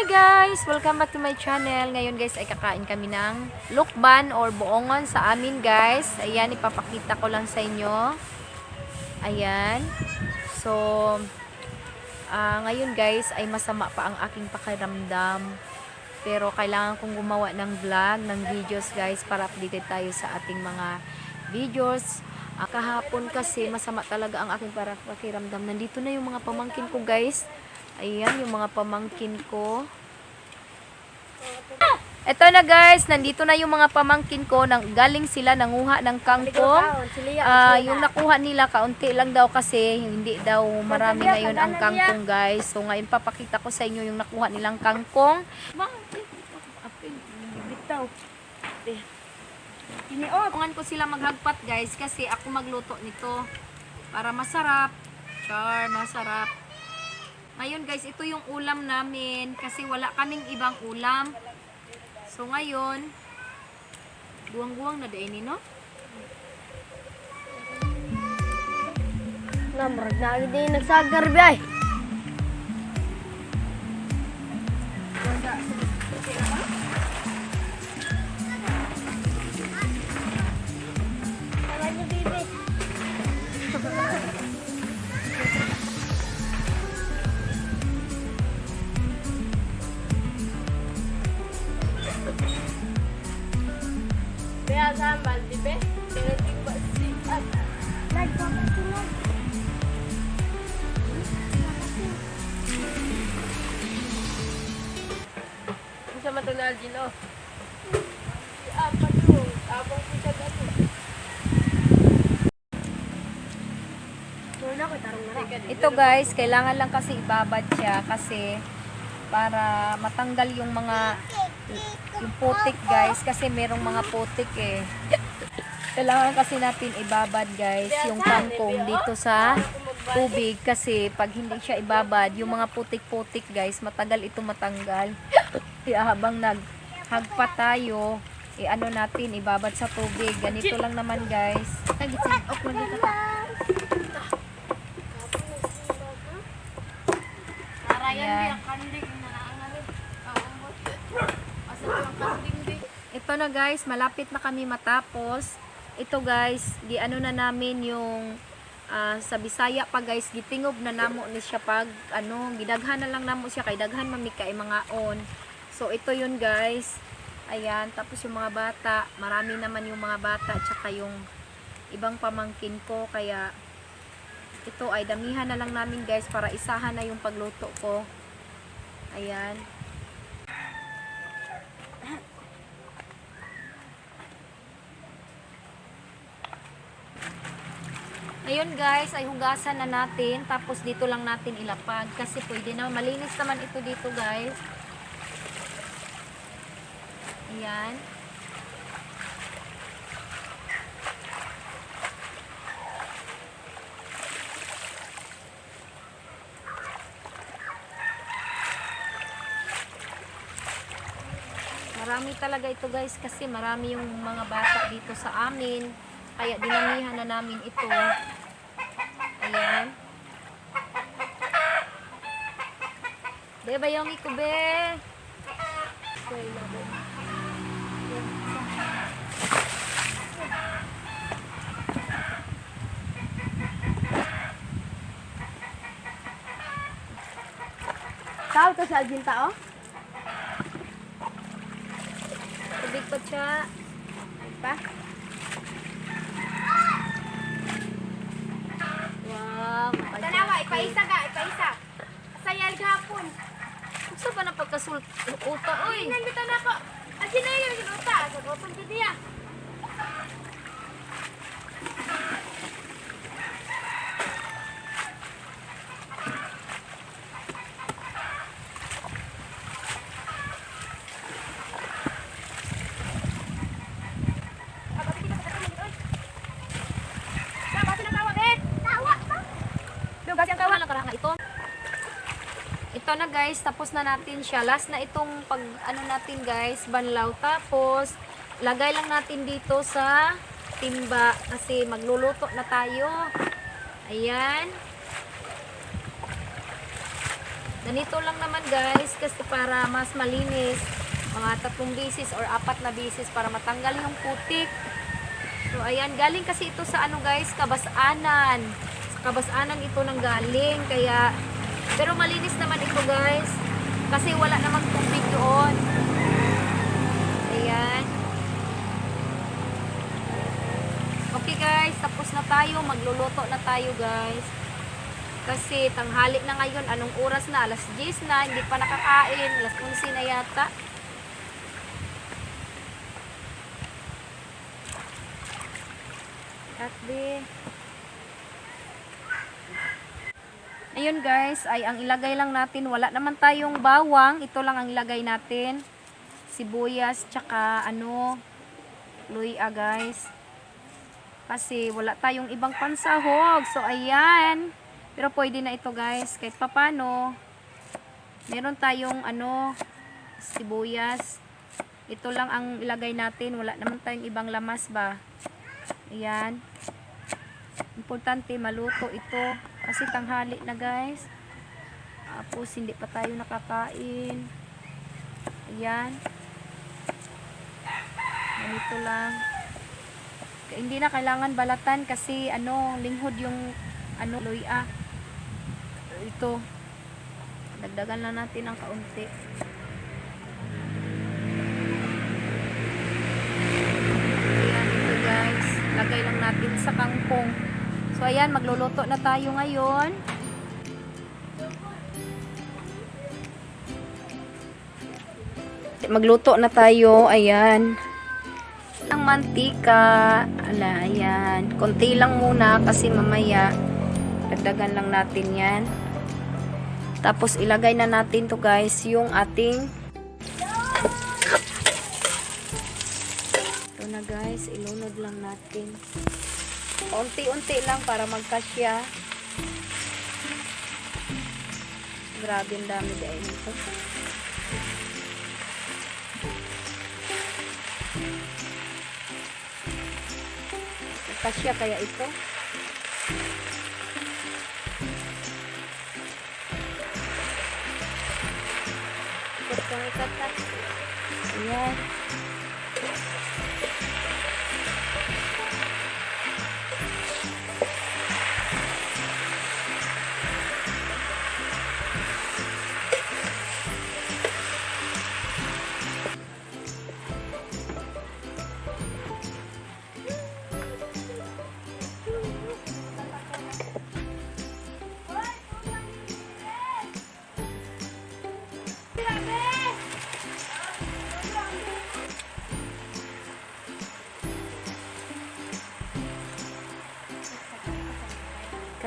guys! Welcome back to my channel. Ngayon guys ay kakain kami ng lukban or buongon sa amin guys. Ayan, ipapakita ko lang sa inyo. Ayan. So, ngayon guys ay masama pa ang aking pakiramdam. Pero kailangan kong gumawa ng vlog, ng videos guys para updated tayo sa ating mga videos. Kahapon kasi masama talaga ang aking pakiramdam. Nandito na yung mga pamangkin ko guys. Ayan, yung mga pamangkin ko. Ito na guys, nandito na yung mga pamangkin ko. Galing sila nanguha ng kangkong. Yung nakuha nila, kaunti lang daw kasi hindi daw marami ngayon ang kangkong guys. So ngayon papakita ko sa inyo yung nakuha nilang kangkong. Tungan ko sila maghagpat guys kasi ako magluto nito. Para masarap. Char, masarap. Ngayon guys, ito yung ulam namin kasi wala kaming ibang ulam. So ngayon, buwang-buwang na daini, no? Namrag na agad yung nagsagar, bay. Tawag niyo, baby. Kaya sama, di ba? Kaya tingba sikat. Nagpapasunog. Sa matunal din, oh. Si Apa yung, abang kita gano'n. Ito guys, kailangan lang kasi ibabad siya kasi para matanggal yung mga yung putik guys kasi merong mga putik eh. Kailangan kasi natin ibabad guys yung kangkong dito sa tubig kasi pag hindi siya ibabad yung mga putik-putik guys matagal ito matanggal. Kaya habang naghagpa tayo ano natin ibabad sa tubig. Ganito lang naman guys. Ayan. Ito na guys, malapit na kami matapos. Ito guys, giano na namin yung sa Bisaya pa guys, gitingob na namo ni siya pag gidaghan na lang namo siya kay daghan mamika mga on. So ito yun guys. Ayan, tapos yung mga bata, marami naman yung mga bata tsaka yung ibang pamangkin ko kaya ito ay damihan na lang namin guys para isahan na yung pagluto ko. Ayan. Ngayon guys, ay hugasan na natin. Tapos dito lang natin ilapag. Kasi pwede na. Malinis naman ito dito guys. Ayan. Marami talaga ito guys. Kasi marami yung mga bata dito sa amin. Kaya dinamihan na namin ito. Ayan. Be, bayong iko, be. Tao to sa Alvin tao? Tubig pa siya. Pa? Wow. Tanawa, ipaisa ka, ipaisa. Sayal gapon. Gusto ba na pagkasulta? Uy! Nandito na ako. Ang sinay yung sinuta. Sa gopon ka diya. Ito na guys, tapos na natin siya. Last na itong pag natin guys, banlaw. Tapos lagay lang natin dito sa timba kasi magluluto na tayo. Ayan. Ganito lang naman guys, kasi para mas malinis, mga 3 bisis or 4 na bisis para matanggal yung putik. So ayan, galing kasi ito sa ano guys, Kabasanan. Sa Kabasanan ito nang galing, kaya pero malinis naman ito guys, kasi wala namang tubig doon. Ayan. Okay guys, tapos na tayo, magluluto na tayo guys. Kasi tanghali na ngayon, anong oras na? Alas 10 na, hindi pa nakakain. Alas 11 na yata. Ayun guys, ay ang ilagay lang natin, wala naman tayong bawang. Ito lang ang ilagay natin. Sibuyas, tsaka luya guys. Kasi wala tayong ibang pansahog. So ayan. Pero pwede na ito guys, kahit papano. Meron tayong sibuyas. Ito lang ang ilagay natin, wala naman tayong ibang lamas ba. Ayan. Importante maluto ito kasi tanghali na guys. Tapos hindi pa tayo nakakain. Ayan. Ganito lang. Hindi na kailangan balatan kasi linghod yung luya. Ito. Dagdagan lang natin ng kaunti. Ayan ito guys. Lagay lang natin sa kangkong. So ayan, magluluto na tayo ngayon. Magluto na tayo. Ayan. Ang mantika. Ala, ayan. Konti lang muna kasi mamaya dagdagan lang natin yan. Tapos ilagay na natin to guys yung ating ito na guys, ilunod lang natin. Unti-unti lang para magkasya. Grabe ang dami dahil nito. Magkasya kaya ito. Ayan.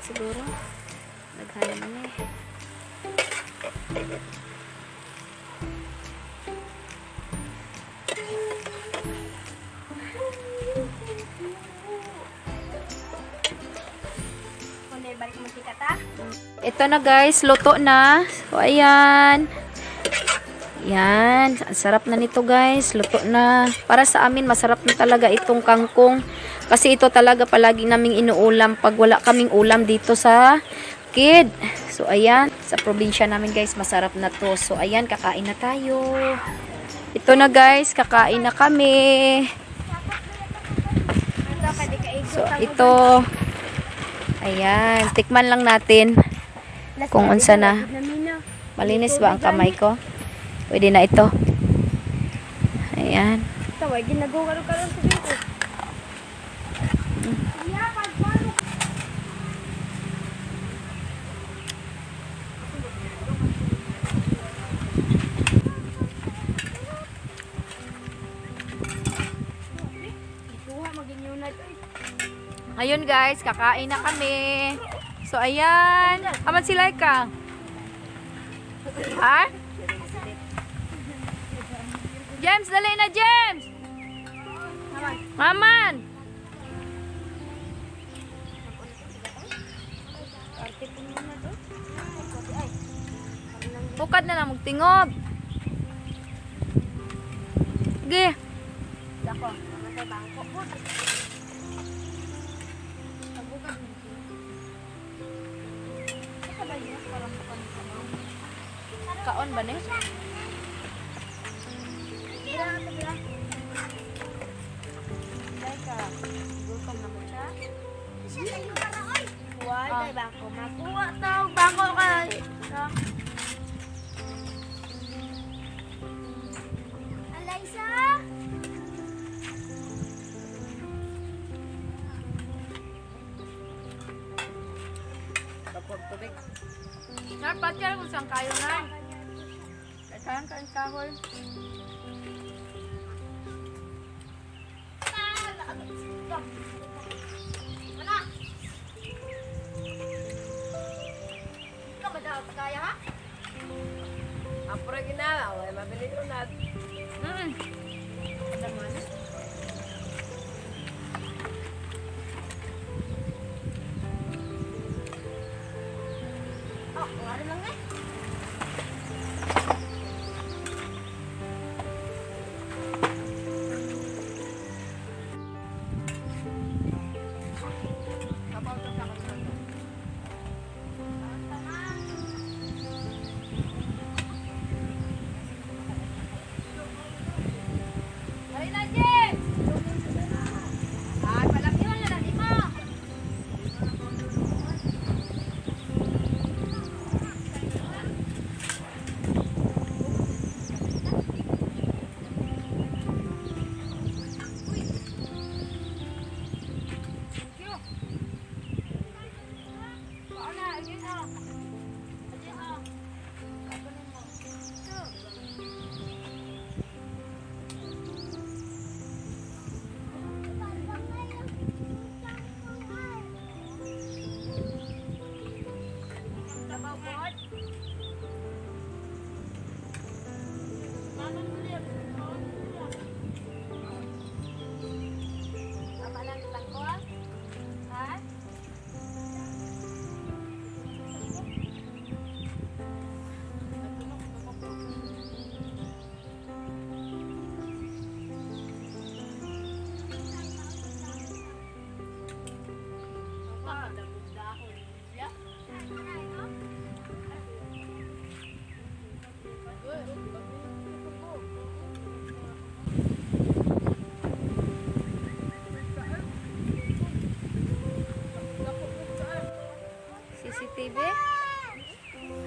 Siguro naghanap niya ito na guys, luto na. So ayan. Yan, ang sarap na nito guys, luto na. Para sa amin masarap na talaga itong kangkong. Kasi ito talaga palagi naming inuulam pag wala kaming ulam dito sa Kid. So ayan, sa probinsya namin guys, masarap na to. So ayan, kakain na tayo. Ito na guys, kakain na kami. So ito, ayan, tikman lang natin kung unsa na. Malinis ba ang kamay ko? Pwede na ito. Ayan. Tawag, ginagawa ka lang sa dito. Ayun guys, kakain na kami. So ayan, aman si Laika. Ha? James, dali na James. Maman. Bukad na lang magtingog. Sige. Dako, mamatay bangko po. Pagbukas mo. Saka ba yun? Parang bukan sa mga. Nakaon ba ni? Dai ka. Gutom na mo siya. Why Ah. day bako? Makuha tao bako kay. Alaysa? Tapos tubig. Narpat ka kung saan kayo na. Kailangan ka ang kahoy. Mana? Ikaw ba daw kaya ha? Apura ginala, way mabili ko na. Ada mana? Oh, ano lang eh? Kapag ito sa kanila. Dali na, James! Ay, palaki mo na, dali mo! Tama lang lang ko, ha? CCTV?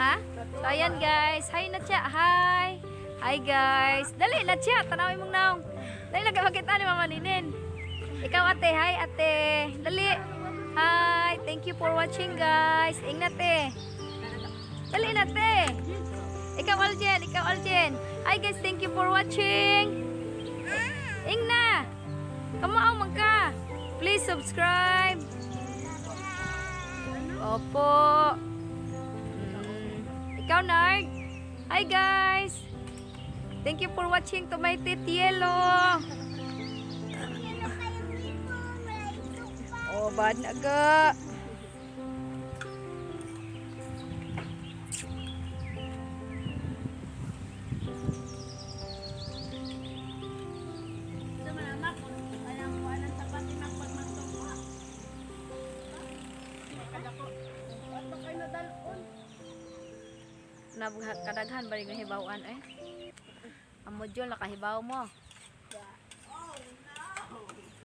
Ha? So, ayan guys. Hi na siya. Hi. Hi guys. Dali na siya. Tanawin mong naong. Dali na makita ni Mama Ninin. Ikaw ate. Hi ate. Dali. Hi. Thank you for watching guys. Ingat eh. Dali na te. Ikaw Aljen. Ikaw Aljen. Hi guys. Thank you for watching. Ingna. Kamao man ka. Please subscribe. Opo. Ikaw, Nard. Hi, guys. Thank you for watching to my tit yellow. Oh, bad na ga. Kadaghan ba rin hibawan eh? Ang module nakahibaw mo.